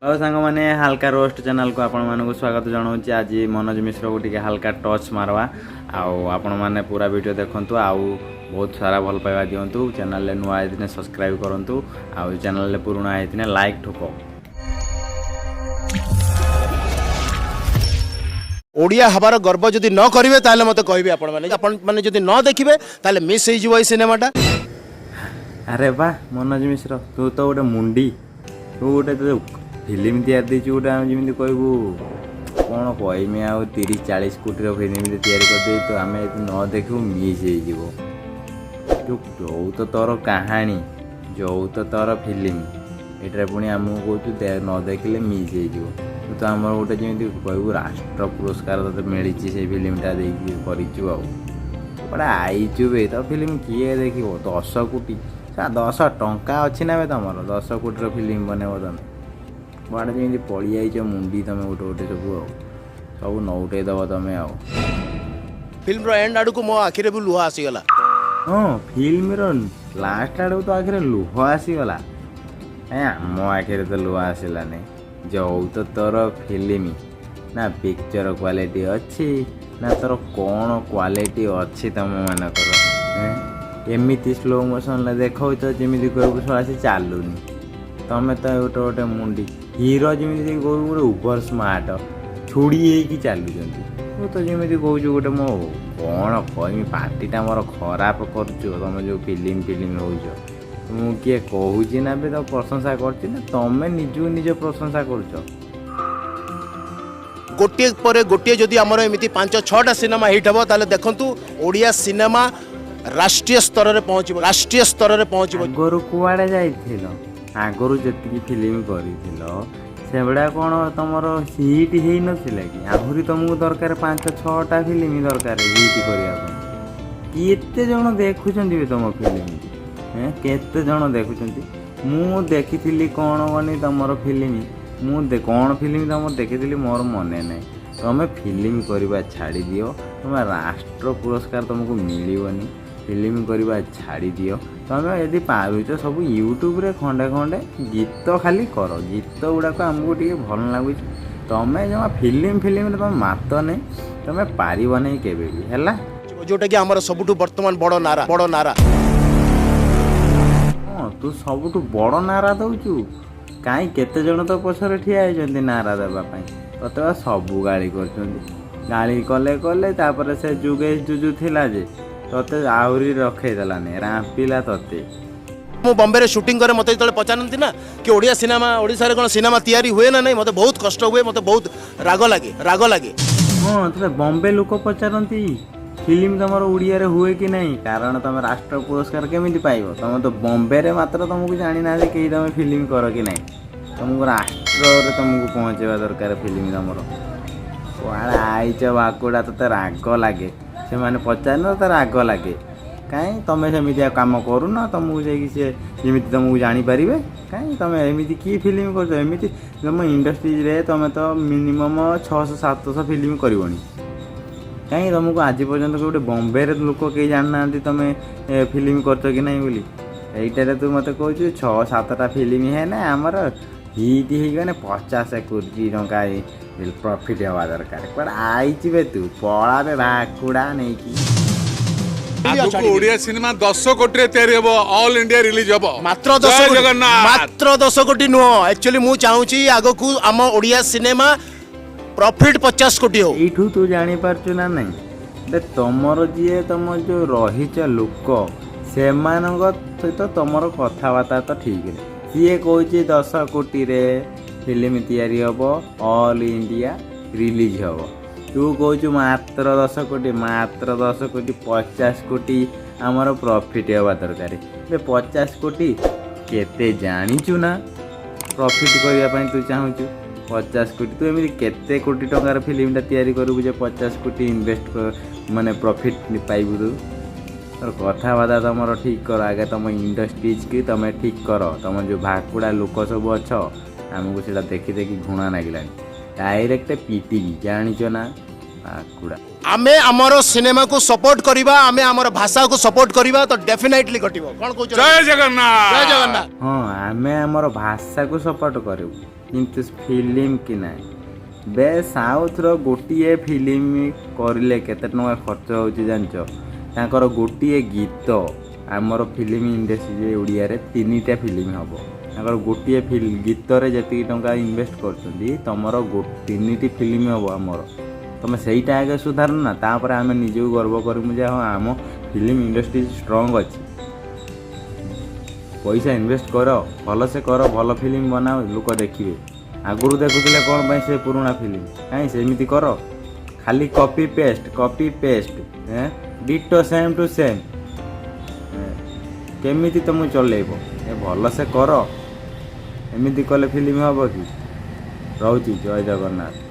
ହଉ ସାଙ୍ଗମାନେ, ହାଲକା ରୋଷ୍ଟ ଚ୍ୟାନେଲକୁ ଆପଣମାନଙ୍କୁ ସ୍ୱାଗତ ଜଣାଉଛି। ଆଜି ମନୋଜ ମିଶ୍ରକୁ ଟିକେ ହାଲକା ଟଚ୍ ମାରବା। ଆଉ ଆପଣମାନେ ପୁରା ଭିଡ଼ିଓ ଦେଖନ୍ତୁ ଆଉ ବହୁତ ସାରା ଭଲ ପାଇବା ଦିଅନ୍ତୁ। ଚ୍ୟାନେଲରେ ନୂଆ ହେଇଥିଲେ ସବସ୍କ୍ରାଇବ୍ କରନ୍ତୁ ଆଉ ଚ୍ୟାନେଲରେ ପୁରୁଣା ହେଇଥିଲେ ଲାଇକ୍ ଠୁକ। ଓଡ଼ିଆ ହେବାର ଗର୍ବ ଯଦି ନ କରିବେ, ତାହେଲେ ମୋତେ କହିବେ ଆପଣମାନେ। ଆପଣମାନେ ଯଦି ନ ଦେଖିବେ, ତାହେଲେ ମିସ୍ ହେଇଯିବ ଏଇ ସିନେମାଟା। ଆରେ ବା ମନୋଜ ମିଶ୍ର, ତୁ ତ ଗୋଟେ ମୁଣ୍ଡି। ତୁ ଗୋଟେ ତ ଫିଲ୍ମ ତିଆରି ଦେଇଛୁ ଗୋଟେ, ଆମେ ଯେମିତି କହିବୁ, କ'ଣ କହିମି ଆଉ, 30-40 କୋଟିର ଫିଲ୍ମ ତିଆରି କରିଦେଇ ତ ଆମେ ଯଦି ନ ଦେଖିବୁ ମିସ୍ ହେଇଯିବ। ଯୋଉ ତ ତୋର କାହାଣୀ, ଯୋଉ ତ ତୋର ଫିଲ୍ମ, ଏଇଟାରେ ପୁଣି ଆମକୁ କହୁଛୁ ନ ଦେଖିଲେ ମିସ୍ ହେଇଯିବ। ତୁ ତ ଆମର ଗୋଟେ ଯେମିତି କହିବୁ ରାଷ୍ଟ୍ର ପୁରସ୍କାର ତୋତେ ମିଳିଛି ସେଇ ଫିଲ୍ମଟା ଦେଇକି କରିଛୁ। ଆଉ କୁଆଡ଼େ ଆଇଛୁ ବେ? ତୋ ଫିଲ୍ମ କିଏ ଦେଖିବ? 10 କୋଟି, 10 ଟଙ୍କା ଅଛି ନା ବେ ତମର? 10 କୋଟିର ଫିଲ୍ମ ବନେଇବ ତମେ? କୁଆଡ଼େ ଯେମିତି ପଳେଇ ଆଇଛ ମୁଣ୍ଡି ତମେ ଗୋଟେ ଗୋଟେ ସବୁ, ଆଉ ସବୁ ନଉଟେଇ ଦବ ତମେ ଆଉ। ଫିଲ୍ମର ଏଣ୍ଡ ଆଡ଼କୁ ମୋ ଆଖିରେ ବି ଲୁହ ଆସିଗଲା। ହଁ, ଫିଲ୍ମର ଲାଷ୍ଟ ଆଡ଼କୁ ତ ଆଖିରେ ଲୁହ ଆସିଗଲା। ଏ ଆମ ଆଖିରେ ତ ଲୁହ ଆସିଲାନି। ଯୋଉ ତ ତୋର ଫିଲ୍ମ, ନା ପିକ୍ଚର କ୍ୱାଲିଟି ଅଛି ନା ତୋର କ'ଣ କ୍ୱାଲିଟି ଅଛି ତମ ମାନଙ୍କର? ଏଁ? ଏମିତି ସ୍ଲୋ ମୋସନରେ ଦେଖାଉଛ, ଯେମିତି କହିବୁ ଶଳା ସେ ଚାଲୁନି। ତମେ ତ ଗୋଟେ ଗୋଟେ ମୁଣ୍ଡି ହିରୋ, ଯେମିତି କହିବୁ ଗୋଟେ ଉଭର ସ୍ମାର୍ଟ ଛୁଡ଼ି ହେଇକି ଚାଲୁଛନ୍ତି। ତୁ ତ ଯେମିତି କହୁଛୁ ଗୋଟେ, ମୋ କ'ଣ କହିମି, ପାଟିଟା ମୋର ଖରାପ କରୁଛୁ ତମେ ଯେଉଁ ଫିଲ୍ମ ଫିଲ୍ମ ହେଉଛ। ମୁଁ କିଏ କହୁଛି ନା ବି ତ ପ୍ରଶଂସା କରୁଛି ନା ତମେ ନିଜକୁ ନିଜ ପ୍ରଶଂସା କରୁଛ? ଗୋଟିଏ ପରେ ଗୋଟିଏ ଯଦି ଆମର ଏମିତି ପାଞ୍ଚ ଛଅଟା ସିନେମା ହିଟ୍ ହେବ, ତାହେଲେ ଦେଖନ୍ତୁ ଓଡ଼ିଆ ସିନେମା ରାଷ୍ଟ୍ରୀୟ ସ୍ତରରେ ପହଞ୍ଚିବ, ରାଷ୍ଟ୍ରୀୟ ସ୍ତରରେ ପହଞ୍ଚିବ। ଆଗରୁ କୁଆଡ଼େ ଯାଇଥିଲ? ଆଗରୁ ଯେତିକି ଫିଲ୍ମ କରିଥିଲ, ସେଗୁଡ଼ା କ'ଣ ତମର ହିଟ୍ ହେଇନଥିଲା କି? ଆହୁରି ତମକୁ ଦରକାର ପାଞ୍ଚ ଛଅଟା ଫିଲ୍ମ ଦରକାର ହିଟ୍ କରିବା ପାଇଁ। କେତେ ଜଣ ଦେଖୁଛନ୍ତି ବି ତମ ଫିଲ୍ମ? ଏଁ, କେତେ ଜଣ ଦେଖୁଛନ୍ତି? ମୁଁ ଦେଖିଥିଲି କ'ଣ କନି ତମର ଫିଲ୍ମ, ମୁଁ କ'ଣ ଫିଲ୍ମ ତମର ଦେଖିଥିଲି ମୋର ମନେ ନାହିଁ। ତମେ ଫିଲ୍ମ କରିବା ଛାଡ଼ିଦିଅ। ତମେ ରାଷ୍ଟ୍ର ପୁରସ୍କାର ତମକୁ ମିଳିବନି। ଫିଲ୍ମ କରିବା ଛାଡ଼ିଦିଅ। ତମେ ଯଦି ପାରୁଛ, ସବୁ ୟୁଟ୍ୟୁବରେ ଖଣ୍ଡେ ଖଣ୍ଡେ ଗୀତ ଖାଲି କର। ଗୀତ ଗୁଡ଼ାକ ଆମକୁ ଟିକେ ଭଲ ଲାଗୁଛି। ତମେ ଜମା ଫିଲ୍ମ ଫିଲ୍ମରେ ତମେ ମାତ ନାହିଁ। ତମେ ପାରିବ ନାହିଁ କେବେ ବି ହେଲା। ଯୋଉଟାକି ଆମର ସବୁଠୁ ବର୍ତ୍ତମାନ ବଡ଼ ନାରା, ବଡ଼ ନାରା। ହଁ, ତୁ ସବୁଠୁ ବଡ଼ ନାରା ଦଉଛୁ। କାହିଁ, କେତେ ଜଣ ତ ପଛରେ ଠିଆ ହେଇଛନ୍ତି ନାରା ଦେବା ପାଇଁ। ତତେ ବା ସବୁ ଗାଳି କରୁଛନ୍ତି। ଗାଳି କଲେ କଲେ, ତାପରେ ସେ ଯୁଗେଶ ଜୁଜୁ ଥିଲା ଯେ ତତେ ଆହୁରି ରଖେଇ ଦେଲାନି, ରାମ୍ପିଲା ତତେ। ମୁଁ ବମ୍ବେରେ ସୁଟିଂ କରେ। ମୋତେ ଯେତେବେଳେ ପଚାରନ୍ତି ନା କି ଓଡ଼ିଆ ସିନେମା, ଓଡ଼ିଶାରେ କ'ଣ ସିନେମା ତିଆରି ହୁଏ ନା ନାହିଁ, ମୋତେ ବହୁତ କଷ୍ଟ ହୁଏ, ମୋତେ ବହୁତ ରାଗ ଲାଗେ, ରାଗ ଲାଗେ। ହଁ, ତତେ ବମ୍ବେ ଲୋକ ପଚାରନ୍ତି ଫିଲ୍ମ ତମର ଓଡ଼ିଆରେ ହୁଏ କି ନାହିଁ? କାରଣ ତମେ ରାଷ୍ଟ୍ର ପୁରସ୍କାର କେମିତି ପାଇବ? ତମେ ତ ବମ୍ବେରେ ମାତ୍ର ତମକୁ ଜାଣିନାହାନ୍ତି କେହି ତମେ ଫିଲ୍ମ କର କି ନାହିଁ। ତମକୁ ରାଷ୍ଟ୍ରରେ ତମକୁ ପହଞ୍ଚେଇବା ଦରକାର ଫିଲ୍ମ ତମର। କୁଆଡ଼େ ଆଇଛ ଭାକୁଡ଼ା? ତତେ ରାଗ ଲାଗେ, ସେମାନେ ପଚାରିନ ତତେ ରାଗ ଲାଗେ। କାହିଁ ତମେ ସେମିତିଆ କାମ କରୁନ? ତମକୁ ଯାଇକି ସିଏ ଯେମିତି ତମକୁ ଜାଣିପାରିବେ। କାହିଁ ତମେ ଏମିତି କି ଫିଲ୍ମ କରୁଛ? ଏମିତି ତମ ଇଣ୍ଡଷ୍ଟ୍ରିରେ ତମେ ତ ମିନିମମ୍ 600-700 ଫିଲ୍ମ କରିବଣି। କାହିଁ ତମକୁ ଆଜି ପର୍ଯ୍ୟନ୍ତ ଗୋଟେ ବମ୍ବେରେ ଲୋକ କେହି ଜାଣିନାହାନ୍ତି ତମେ ଫିଲ୍ମ କରୁଛ କି ନାହିଁ ବୋଲି। ଏଇଟାରେ ତୁ ମୋତେ କହୁଛୁ ଛଅ ସାତଟା ଫିଲ୍ମ ହେନେ ଆମର ହିଟ୍ ହେଇଗଲେ 50 କୋଟି ଟଙ୍କା ପ୍ରଫିଟ୍ ହେବା ଦରକାର। କୁଆଡ଼େ ଆଇଛି ବେ ତୁ? ପଳାବେ ଭାକୁଡ଼ା ନେଇକି। ଆଗକୁ ଓଡିଆ ସିନେମା 10 କୋଟିରେ ତିଆରି ହବ, ଅଲ୍ ଇଣ୍ଡିଆ ରିଲିଜ ହବ। ମାତ୍ର 10 ଜୟ କୋଟି। ଜଗନ୍ନାଥ। ମାତ୍ର 10 କୋଟି ନୁହଁ। ଆକ୍ଚୁଆଲି ମୁଁ ଚାହୁଁଛି ଆଗକୁ ଆମ ଓଡ଼ିଆ ସିନେମା ପ୍ରଫିଟ୍ 50 କୋଟି ହଉ। ଏଇଠୁ ତୁ ଜାଣିପାରୁଛୁ ନା ନାହିଁ ବେ, ତମର ଯିଏ ତମ ଯେଉଁ ରହିଛ ଲୋକ, ସେମାନଙ୍କ ସହିତ ତମର କଥାବାର୍ତ୍ତା ତ ଠିକ୍ ନାହିଁ। ସିଏ କହୁଛି 10 କୋଟିରେ ଫିଲ୍ମ ତିଆରି ହେବ, ଅଲ୍ ଇଣ୍ଡିଆ ରିଲିଜ୍ ହେବ। ତୁ କହୁଛୁ ମାତ୍ର 10 କୋଟି, ମାତ୍ର 10 କୋଟି, 50 କୋଟି ଆମର ପ୍ରଫିଟ୍ ହେବା ଦରକାର। ବେ, 50 କୋଟି କେତେ ଜାଣିଛୁ ନା? ପ୍ରଫିଟ୍ କରିବା ପାଇଁ ତୁ ଚାହୁଁଛୁ 50 କୋଟି। ତୁ ଏମିତି କେତେ କୋଟି ଟଙ୍କାର ଫିଲ୍ମଟା ତିଆରି କରିବୁ ଯେ 50 କୋଟି ଇନଭେଷ୍ଟ ମାନେ ପ୍ରଫିଟ୍ ପାଇବୁ ତୁ? ତୋର କଥାବାର୍ତ୍ତା ତମର ଠିକ୍ କର ଆଗେ। ତମ ଇଣ୍ଡଷ୍ଟ୍ରିଜ୍ କି ତମେ ଠିକ୍ କର। ତମ ଯେଉଁ ଭାକୁଡ଼ା ଲୋକ ସବୁ ଅଛ, ଆମକୁ ସେଇଟା ଦେଖି ଦେଖି ଘୃଣା ଲାଗିଲାଣି। ଡାଇରେକ୍ଟ ପିଟିବି, ଜାଣିଛ ନା ଭାକୁଡ଼ା। ଆମେ ଆମର ସିନେମାକୁ ସପୋର୍ଟ କରିବା, ଆମେ ଆମର ଭାଷାକୁ ସପୋର୍ଟ କରିବା ତ ଡେଫିନେଟଲି ଘଟିବ। କ'ଣ କହୁଛ? ଜୟ ଜଗନ୍ନାଥ। ଜୟ ଜଗନ୍ନାଥ। ହଁ, ଆମେ ଆମର ଭାଷାକୁ ସପୋର୍ଟ କରିବୁ। କିନ୍ତୁ ଫିଲ୍ମ କି ନାହିଁ ବେ। ସାଉଥର ଗୋଟିଏ ଫିଲ୍ମ କରିଲେ କେତେ ଟଙ୍କା ଖର୍ଚ୍ଚ ହେଉଛି ଜାଣିଛ? ତାଙ୍କର ଗୋଟିଏ ଗୀତ, ଆମର ଫିଲ୍ମ ଇଣ୍ଡଷ୍ଟ୍ରି ଓଡ଼ିଆରେ ତିନିଟା ଫିଲ୍ମ ହେବ। ତାଙ୍କର ଗୋଟିଏ ଗୀତରେ ଯେତିକି ଟଙ୍କା ଇନଭେଷ୍ଟ କରୁଛନ୍ତି, ତମର ତିନିଟି ଫିଲ୍ମ ହେବ ଆମର। ତମେ ସେଇଟା ଆଗେ ସୁଧାର ନା, ତାପରେ ଆମେ ନିଜକୁ ଗର୍ବ କରିବୁ ଯେ ହଁ, ଆମ ଫିଲ୍ମ ଇଣ୍ଡଷ୍ଟ୍ରି ଷ୍ଟ୍ରଙ୍ଗ ଅଛି। ପଇସା ଇନଭେଷ୍ଟ କର, ଭଲସେ କର, ଭଲ ଫିଲ୍ମ ବନାଅ, ଲୋକ ଦେଖିବେ। ଆଗରୁ ଦେଖୁଥିଲେ କ'ଣ ପାଇଁ ସେ ପୁରୁଣା ଫିଲ୍ମ? କାହିଁ ସେମିତି କର। ଖାଲି copy paste, copy paste, ditto, same to same. କେମିତି ତମକୁ ଚଲେଇବ? ଏ ଭଲସେ କର। ଏମିତି କଲେ ଫିଲ୍ମ ହେବ କି? ରହୁଛି, ଜୟ ଜଗନ୍ନାଥ।